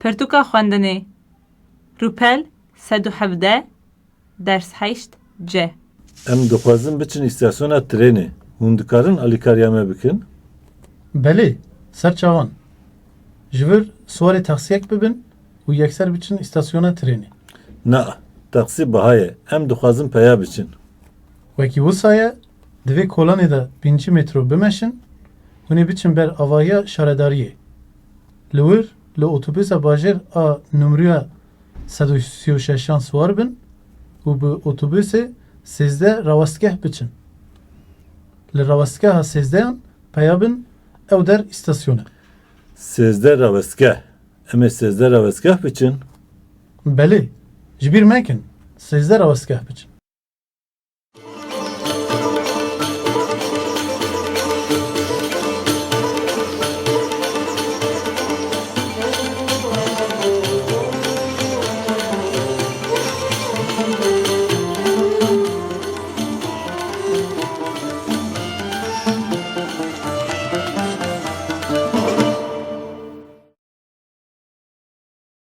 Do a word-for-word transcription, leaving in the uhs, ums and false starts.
Pirtûka xwendinê. Rûpel sed û hevdeh, ders heşt C. Em dixwazin biçin îstasyona trênê. Hûn dikarin alîkariya me bikin? Belê, ser çavan. Ji vir siwarê taksiyek bibin û yekser biçin îstasyona trênê. Na, taksî biha ye. Em dixwazin peya biçin. Wekî wisa ye, di vê kolanê de pêncî metro bimeşin, hûn ê biçin ber avahiya şaredariyê. Li wir li otobûsa bajêr a numriya sed û sî û şeşan siwar bin û bi otobûsê sêzdeh rawestgeh biçin. Li rawestgeha sêzdehan peya bin, ew der îstasyon e. Sêzdeh rawestgeh. Em ê sêzdeh rawestgeh biçin? Belê, ji bîr mekin, sêzdeh rawestgeh biçin.